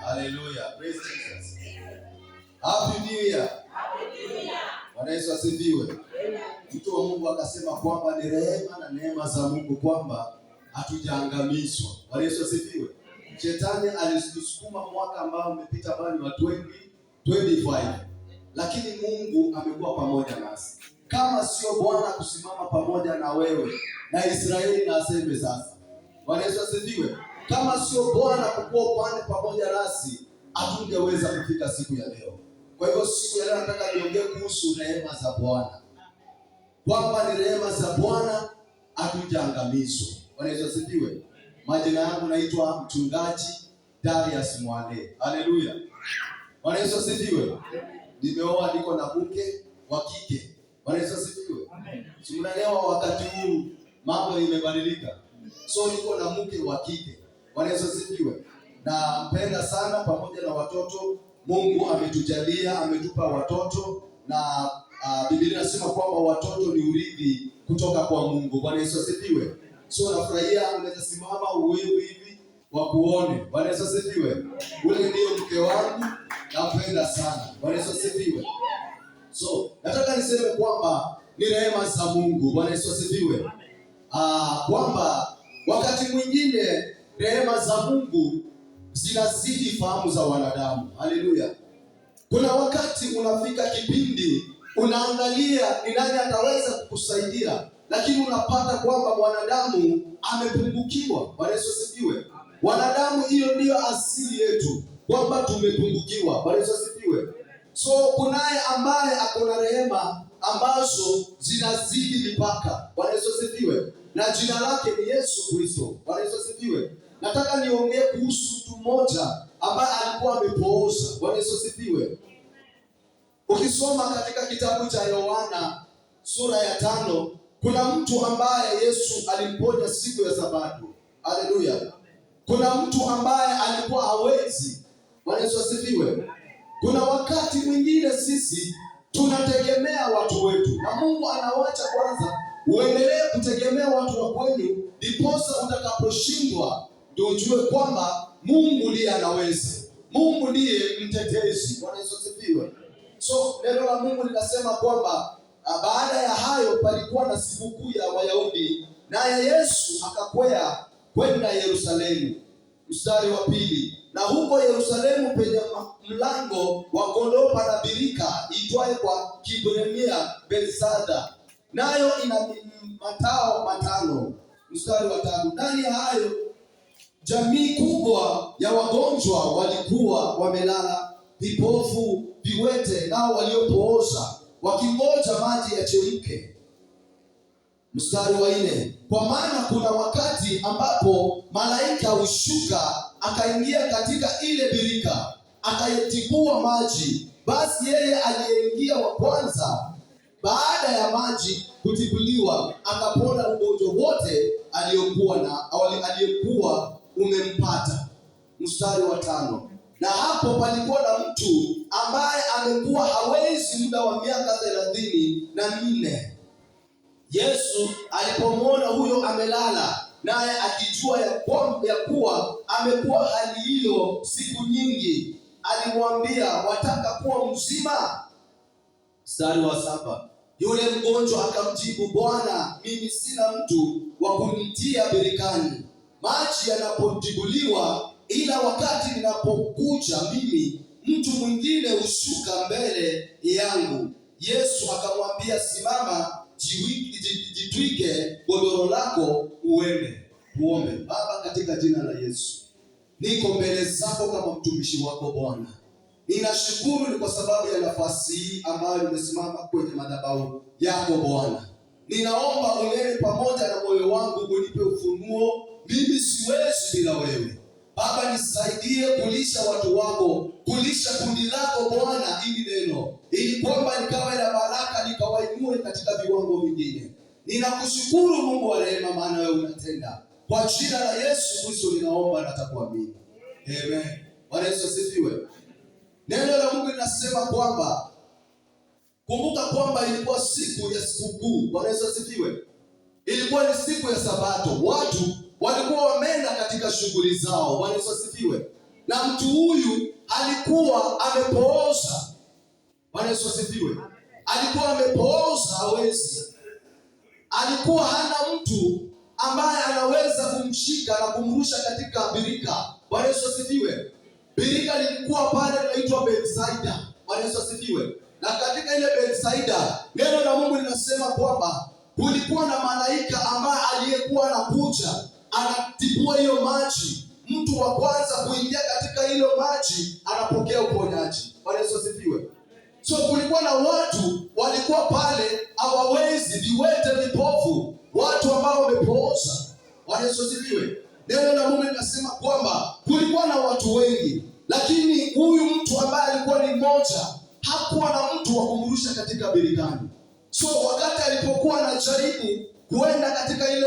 Hallelujah. Praise Jesus. Happy New Year. Bwana Yesu asifiwe. Mtu wa Mungu akasema kwamba ni rehema na neema za Mungu kwamba hatujaangamizwa. Bwana Yesu asifiwe. Shetani alitusukuma mwaka ambao umepita ambao ni wa 2025. Lakini Mungu amekuwa pamoja nasi. Kama sio Bwana kusimama pamoja na wewe na Israeli na aseme sasa. Bwana Yesu asifiwe. Kama sio Bwana kukuwa upande pamoja nasi, hatungeweza kufika siku ya leo. Kwa hivyo siku ya leo nataka niongee kuhusu rehema za Bwana, kwamba ni rehema za Bwana hatujaangamizwa. Bwana Yesu asifiwe. Majina yangu naitwa Mchungaji Darius Mwale. Haleluya. Bwana Yesu asifiwe. Nimeoa, niko na mke wa kike. Bwana Yesu asifiwe. Si mnaelewa wakati huu mambo imebadilika. So niko na mke wa kike. Bwana Yesu asifiwe. Na mpenda sana pamoja na watoto. Mungu ametujalia, ametupa watoto na Biblia inasema kwamba watoto ni urithi kutoka kwa Mungu. Bwana Yesu asifiwe. So nafurahia unaweza simama uwewe hivi wakuone. Bwana Yesu asifiwe. Ule ndio mke wangu, nampenda sana. Bwana Yesu asifiwe. So nataka niseme kwamba ni rehema za Mungu. Bwana Yesu asifiwe. Kwamba wakati mwingine rehema za Mungu zinazidi fahamu za wanadamu. Haleluya. Kuna wakati unafika kipindi unaangalia ni nani ataweza kukusaidia, lakini unapata kwamba mwanadamu amepungukiwa. Bwana Yesu asifiwe. Wanadamu, hiyo ndiyo asili yetu kwamba tumepungukiwa. Bwana Yesu asifiwe. So kunaye ambaye ako na rehema ambazo zinazidi mipaka. Bwana Yesu asifiwe, na jina lake ni Yesu Kristo. Bwana Yesu asifiwe. Nataka niongee kuhusu mtu mmoja ambaye alikuwa amepooza. Bwana Yesu asifiwe. Ukisoma katika kitabu cha Yohana sura ya 5, kuna mtu ambaye Yesu alimponya siku ya Sabato. Haleluya. Kuna mtu ambaye alikuwa hawezi. Bwana Yesu asifiwe. Kuna wakati mwingine sisi tunategemea watu wetu, na Mungu anawacha kwanza uendelee kutegemea watu wa kwenu, ndiposa utakaposhindwa ndio ujue kwamba Mungu ndiye anaweza. Mungu ndiye mtetezi. Bwana Yesu asifiwe. So neno la Mungu linasema kwamba baada ya hayo palikuwa na sikukuu ya Wayahudi, naye Yesu akakwea kwenda Yerusalemu. Mstari wa 2, na huko Yerusalemu penye mlango wa kondoo pana birika iitwaye kwa Kiebrania Bethesda, nayo ina matao 5. Mstari wa 3, ndani ya hayo jamii kubwa ya wagonjwa walikuwa wamelala, vipofu, viwete, nao waliopooza, wakingoja maji yachemke. Mstari wa 4, kwa maana kuna wakati ambapo malaika hushuka akaingia katika ile birika akaitibua maji. Basi yeye aliyeingia wa kwanza baada ya maji kutibuliwa akapona ugonjwa wote aliyekuwa umempata. Mstari wa 5, na hapo palikuwa na mtu ambaye amekuwa hawezi muda wa miaka 34. Yesu alipomwona huyo amelala, naye akijua ya kuwa amekuwa hali hiyo siku nyingi, alimwambia, wataka kuwa mzima? Mstari wa 7, yule mgonjwa akamjibu, Bwana, mimi sina mtu wa kunitia birikani maji yanapotibuliwa, ila wakati ninapokuja mimi, mtu mwingine hushuka mbele yangu. Yesu akamwambia, simama, jitwike godoro lako uende. Tuombe. Baba, katika jina la Yesu, niko mbele zako kama mtumishi wako Bwana. Ninashukuru ni kwa sababu ya nafasi hii ambayo nimesimama kwenye madhabahu yako Bwana. Ninaomba unene pamoja na moyo wangu, unipe ufunuo. Mimi siwezi bila wewe. Baba, nisaidie kulisha watu wako, kulisha kundi lako Bwana, ili neno, ili kwamba likawe la baraka, likawainue katika viwango vingine. Ninakushukuru Mungu wa rehema, maana wewe unatenda. Kwa jina la Yesu Kristo ninaomba na takuamini, amen. Bwana Yesu asifiwe. Neno la Mungu linasema kwamba, kumbuka kwamba ilikuwa siku ya sikukuu. Bwana Yesu asifiwe. Ilikuwa ni siku ya Sabato, watu walikuwa wameenda katika shughuli zao. Bwana Yesu asifiwe. Na mtu huyu alikuwa amepooza. Bwana Yesu asifiwe. Alikuwa amepooza, hawezi, alikuwa hana mtu ambaye anaweza kumshika na kumrusha katika birika. Bwana Yesu asifiwe. Birika lilikuwa pale linaitwa Bethsaida. Bwana Yesu asifiwe. Na katika ile Bethsaida, neno la Mungu linasema kwamba kulikuwa na malaika ambaye aliyekuwa anakuja anatibua hiyo maji. Mtu wa kwanza kuingia katika hilo maji anapokea uponyaji. Bwana Yesu asifiwe. So kulikuwa na watu walikuwa pale hawawezi, viwete, vipofu, watu ambao wamepooza. Bwana Yesu asifiwe. Neno la Mungu linasema kwamba kulikuwa na watu wengi, lakini huyu mtu ambaye alikuwa ni mmoja hakuwa na mtu wa kumrusha katika birikani. So wakati alipokuwa anajaribu kuenda katika ile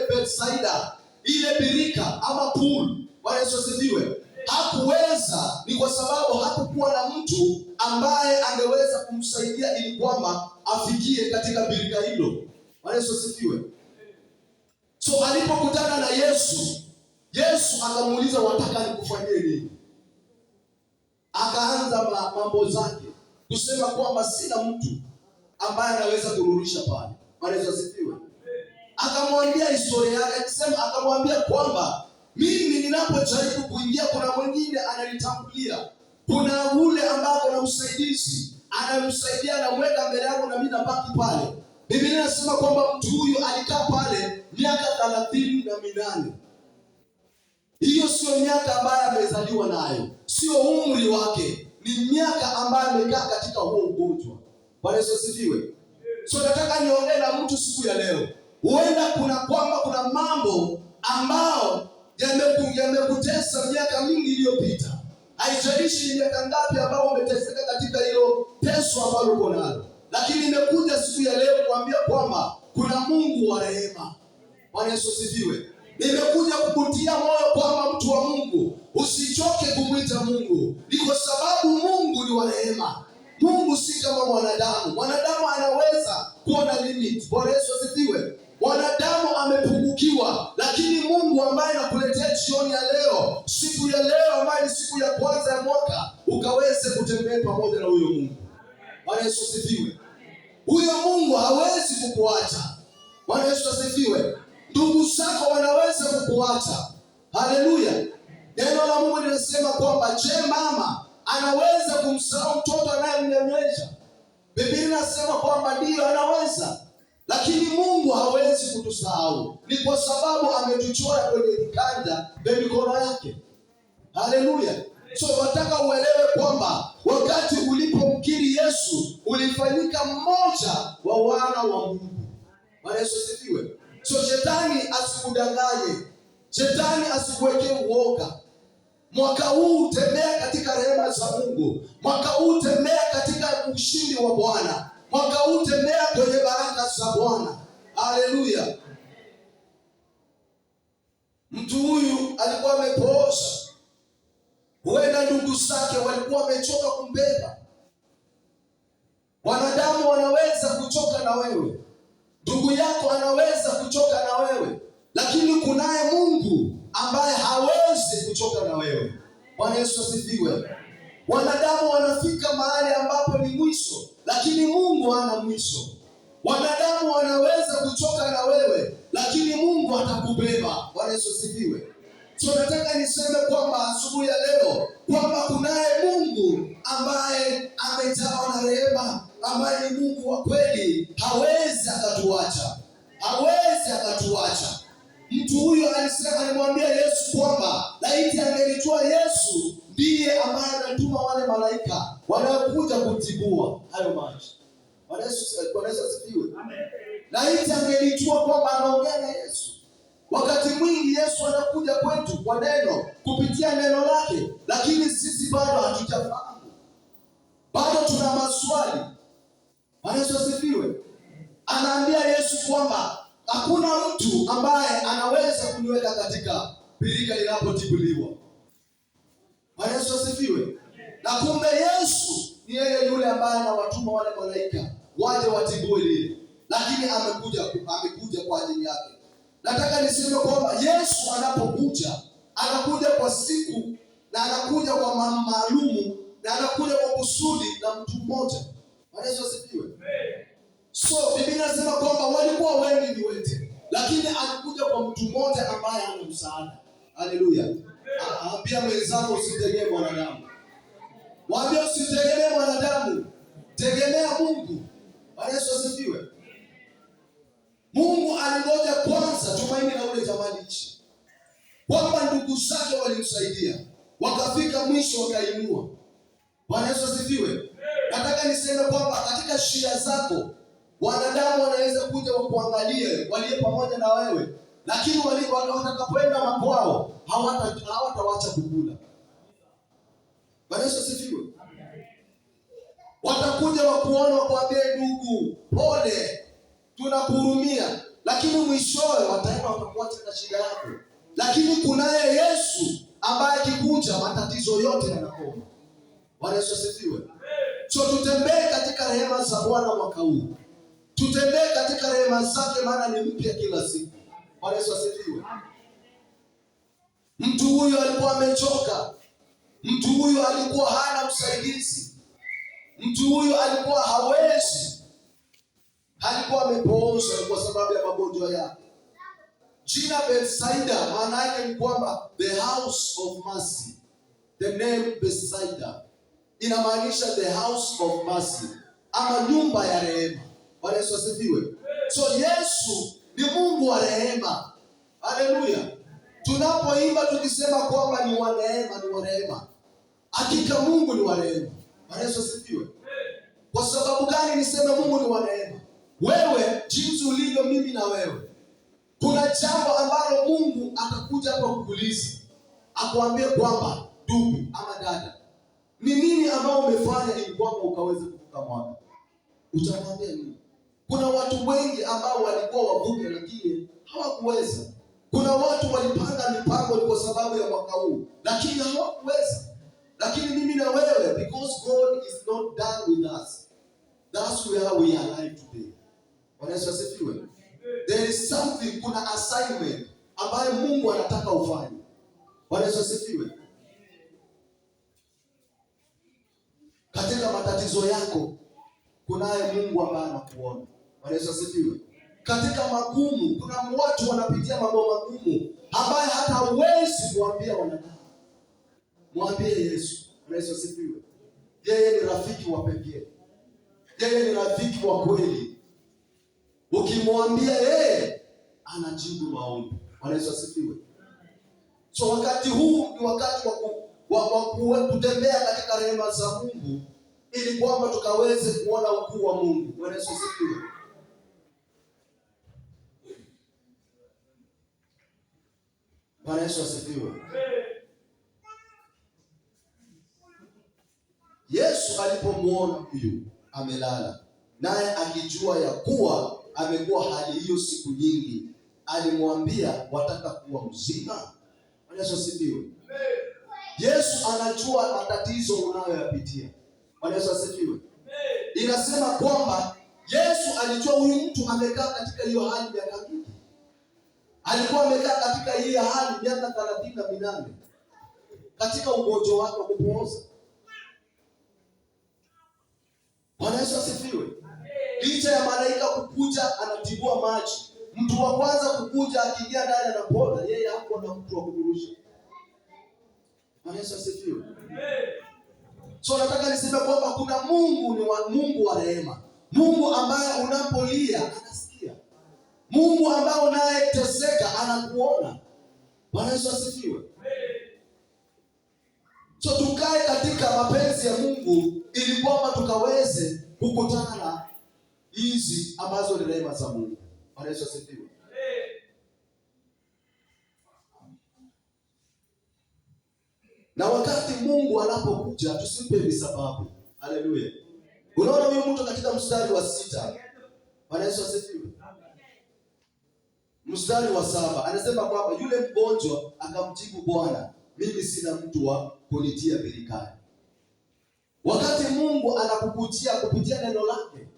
Bethsaida, ile birika ama pool, Bwana Yesu asifiwe, hakuweza. Ni kwa sababu hakukuwa na mtu ambaye angeweza kumsaidia ili kwamba afikie katika birika hilo. Bwana Yesu asifiwe. So alipokutana na Yesu, Yesu akamuuliza, wataka nikufanyie nini? Akaanza mambo zake kusema kwamba sina mtu ambaye anaweza kurudisha pale. Bwana Yesu asifiwe. Akamwambia historia yake, akisema, akamwambia kwamba mimi ninapojaribu kuingia, kuna mwingine ananitangulia, kuna ule ambaye kuna msaidizi anamsaidia, anamweka mbele yangu na mimi nabaki pale. Biblia inasema kwamba mtu huyu alikaa pale miaka 38. Hiyo sio miaka ambayo amezaliwa nayo, sio umri wake, ni miaka ambayo amekaa katika huo ugonjwa. Bwana Yesu asifiwe. So nataka niongee na mtu siku ya leo. Huenda kuna kwamba kuna mambo ambao yamekutesa miaka mingi iliyopita. Haijalishi ni miaka ngapi ambao umeteseka katika hilo teso ambalo uko nalo, lakini nimekuja siku ya leo kuambia kwamba kuna Mungu wa rehema. Bwana Yesu asifiwe. Nimekuja kukutia moyo kwamba mtu wa Mungu usichoke kumwita Mungu, ni kwa sababu Mungu ni wa rehema. Mungu si kama mwanadamu. Mwanadamu anaweza kuwa na limit. Bwana Yesu asifiwe. Mwanadamu amepungukiwa, lakini Mungu ambaye anakuletea jioni ya leo, siku ya leo ambayo ni siku ya kwanza ya mwaka, ukaweze kutembea pamoja na huyo Mungu. Bwana Yesu asifiwe. Huyo Mungu hawezi kukuacha. Bwana Yesu asifiwe. Ndugu zako wanaweza kukuacha. Haleluya. Neno la Mungu linasema kwamba je, mama anaweza kumsahau mtoto anayemnyonyesha? Biblia inasema kwamba ndiyo anaweza, lakini Mungu hawezi kutusahau. Ni kwa sababu ametuchora kwenye viganja vya mikono yake. Haleluya. So nataka uelewe kwamba wakati ulipomkiri Yesu ulifanyika mmoja wa wana wa Mungu. Bwana Yesu asifiwe. So shetani asikudanganye, shetani asikuwekee uoga. Mwaka huu tembea katika rehema za Mungu. Mwaka huu tembea katika ushindi wa Bwana. Mwaka huu tembea kwenye baraka za Bwana. Haleluya. Mtu huyu alikuwa amepooza, huenda ndugu zake walikuwa wamechoka kumbeba. Wanadamu wanaweza kuchoka na wewe, ndugu yako anaweza kuchoka na wewe, lakini kunaye Mungu ambaye hawezi kuchoka na wewe. Bwana Yesu asifiwe. Wanadamu wanafika mahali ambapo ni mwisho, lakini Mungu hana mwisho. Wanadamu wanaweza kuchoka na wewe, lakini Mungu atakubeba. Bwana Yesu asifiwe. So nataka niseme kwamba asubuhi ya leo kwamba kunaye Mungu ambaye amejawa na rehema, ambaye ni Mungu wa kweli, hawezi akatuacha, hawezi akatuacha. Mtu huyu alisema, alimwambia Yesu kwamba laiti angelijua Yesu ndiye ambaye anatuma wale malaika wanaokuja kutibua hayo maji. Bwana Yesu asifiwe. Laiti angelijua kwamba anaongea na Yesu. Wakati mwingi Yesu anakuja kwetu kwa neno, kupitia neno lake, lakini sisi bado hatujafahamu, bado tuna maswali. Bwana Yesu asifiwe. Anaambia Yesu kwamba hakuna mtu ambaye anaweza kuniweka katika birika linapotibuliwa. Bwana Yesu asifiwe. Na kumbe Yesu ni yeye yule ambaye anawatuma wale malaika waje watibue lile, lakini amekuja kwa ajili yake. Nataka niseme kwamba Yesu anapokuja, anakuja kwa siku na anakuja kwa maalumu na anakuja kwa kusudi la mtu mmoja. Bwana Yesu asifiwe. So Biblia inasema kwamba walikuwa wengi ni wete, lakini alikuja kwa mtu mmoja ambaye ana msaada. Haleluya! Ambia mwenzako usitegemee mwanadamu, waambie usitegemee mwanadamu, tegemea Mungu. Bwana Yesu asifiwe. Mungu alingoja kwanza tumaini la ule jamaa liishi, kwamba ndugu zake walimsaidia, wakafika mwisho wakainua. Bwana Yesu asifiwe. Nataka niseme kwamba katika shida zako wanadamu wanaweza kuja wakuangalie, walio pamoja na wewe, lakini watakapoenda makwao hawatawacha kukula. Bwana Yesu asifiwe. Watakuja wakuona, wakuambie ndugu, pole, tunakuhurumia, lakini mwishowe wataenda watakuacha na shida yako. Lakini kunaye Yesu ambaye akikuja matatizo yote yanakoma. Bwana Yesu asifiwe. So tutembee katika rehema za Bwana mwaka huu, tutembee katika rehema zake, maana ni mpya kila siku. Bwana Yesu asifiwe. Mtu huyu alikuwa amechoka, mtu huyu alikuwa hana msaidizi, mtu huyu alikuwa hawezi, alikuwa amepooza kwa sababu ya magonjwa yake. Jina Bethsaida maana yake ni kwamba the house of mercy. The name Bethsaida inamaanisha the house of mercy, ama nyumba ya rehema. Bwana Yesu asifiwe. So Yesu ni Mungu wa rehema. Haleluya. Tunapoimba tukisema kwamba ni wa neema, ni wa rehema, hakika Mungu ni wa rehema. Bwana Yesu asifiwe. Kwa sababu gani niseme Mungu ni wa neema? Wewe jinsi ulivyo, mimi na wewe, kuna jambo ambalo Mungu atakuja hapa kukuuliza, akuambie kwamba ndugu ama dada, ni nini ambao umefanya ili kwamba ukaweze kuvuka mwaka? Utamwambia nini? Kuna watu wengi ambao walikuwa wavuke lakini hawakuweza. Kuna watu walipanga mipango kwa sababu ya mwaka huu lakini hawakuweza. Lakini mimi na wewe, because God is not done with us, that's where we are alive today. Bwana Yesu asifiwe. There is something, kuna assignment ambayo Mungu anataka ufanye. Bwana Yesu asifiwe. Katika matatizo yako kunaye Mungu ambaye anakuona. Bwana Yesu asifiwe. Katika magumu, kuna watu wanapitia mambo magumu ambaye hata huwezi kuambia wanadamu. Mwambie Yesu. Bwana Yesu asifiwe. Yeye ni rafiki wa pekee, yeye ni rafiki wa kweli. Ukimwambia yeye anajibu maombi. Bwana Yesu asifiwe. So wakati huu ni wakati wa kutembea katika rehema za Mungu ili kwamba tukaweze kuona ukuu wa Mungu. Bwana Yesu asifiwe. Bwana Yesu asifiwe. Yesu alipomuona huyu amelala, naye akijua ya kuwa amekuwa hali hiyo siku nyingi, alimwambia, wataka kuwa mzima? Bwana Yesu asifiwe. Yesu anajua matatizo unayoyapitia. Bwana Yesu asifiwe. Inasema kwamba Yesu alijua huyu mtu amekaa katika hiyo hali miaka mingi. Alikuwa amekaa katika hiyo hali miaka 38 katika ugonjwa wake wa kupooza. Bwana Yesu asifiwe. Licha ya malaika kukuja anatibua maji, mtu wa kwanza kukuja akiingia ndani anapona, yeye hakuwa na mtu wa kumrusha. Bwana Yesu asifiwe. So nataka niseme kwamba kuna Mungu ni wa, Mungu wa rehema, Mungu ambaye unapolia anasikia, Mungu ambaye unayeteseka anakuona. Bwana Yesu asifiwe. So tukae katika mapenzi ya Mungu ili kwamba tukaweze kukutana na hizi ambazo ni rehema za Mungu. Bwana Yesu asifiwe. Mungu anapokuja tusimpe visababu. Haleluya. Unaona huyu mtu katika mstari wa 6. Bwana Yesu asifiwe. Mstari wa 7 anasema kwamba yule mgonjwa akamjibu Bwana, mimi sina mtu wa kunitia birikani. Wakati Mungu anakukujia kupitia neno lake,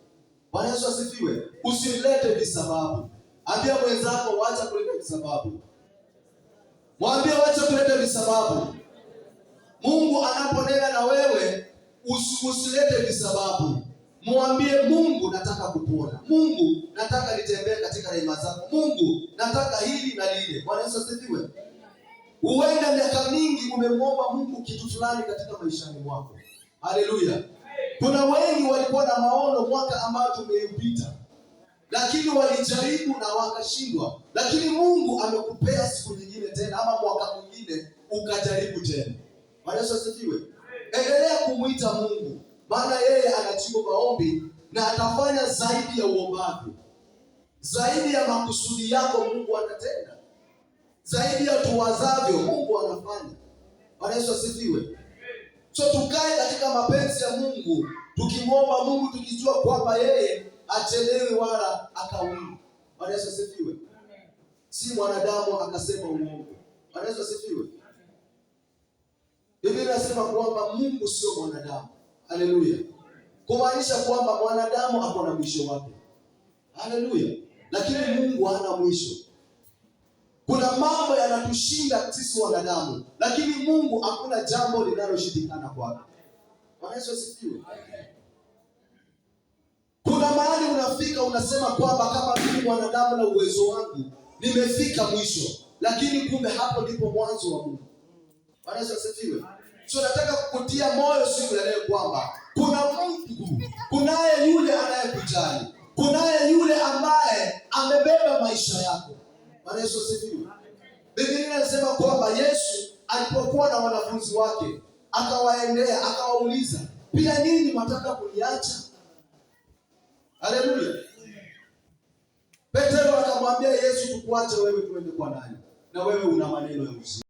Bwana Yesu asifiwe, usilete visababu. Ambia mwenzako wacha kuleta visababu. Mwambie wacha kuleta visababu. Mungu anaponena na wewe usilete visababu. Mwambie Mungu, nataka kupona. Mungu, nataka nitembee katika rehema zako. Mungu, nataka hili na lile. Bwana Yesu asifiwe. Huenda miaka mingi umemwomba Mungu kitu fulani katika maishani mwako. Haleluya. Kuna wengi walikuwa na maono mwaka ambao tumeupita, lakini walijaribu na wakashindwa. Lakini Mungu amekupea siku nyingine tena, ama mwaka mwingine ukajaribu tena. Bwana Yesu asifiwe. Endelea kumuita Mungu, maana yeye anajibu maombi na atafanya zaidi ya uombavyo, zaidi ya makusudi yako. Mungu anatenda zaidi ya tuwazavyo, Mungu anafanya. Bwana Yesu asifiwe. So tukae katika mapenzi ya Mungu, tukimwomba Mungu tukijua kwamba yeye achelewi wala akawii. Bwana Yesu asifiwe. Si mwanadamu akasema uongo. Bwana Yesu asifiwe. Biblia inasema kwamba Mungu sio mwanadamu. Haleluya. Kumaanisha kwamba mwanadamu ako na mwisho wake. Haleluya. Lakini Mungu hana mwisho. Kuna mambo yanatushinda sisi wanadamu, lakini Mungu hakuna jambo linaloshindikana kwake. Bwana Yesu asifiwe. Kuna mahali unafika unasema kwamba kama mimi mwanadamu na uwezo wangu nimefika mwisho, lakini kumbe hapo ndipo mwanzo wa Mungu. Bwana Yesu asifiwe. So nataka kukutia moyo siku ya leo kwamba kuna Mungu, kunaye yule anayekujali, kunaye yule ambaye amebeba maisha yako. Bwana Yesu asifiwe. Biblia inasema kwamba Yesu alipokuwa na wanafunzi wake akawaendea, akawauliza, pia ninyi mwataka kuniacha? Haleluya. Petero akamwambia Yesu, tukuache wewe tuende kwa nani? Na wewe una maneno ya uzima.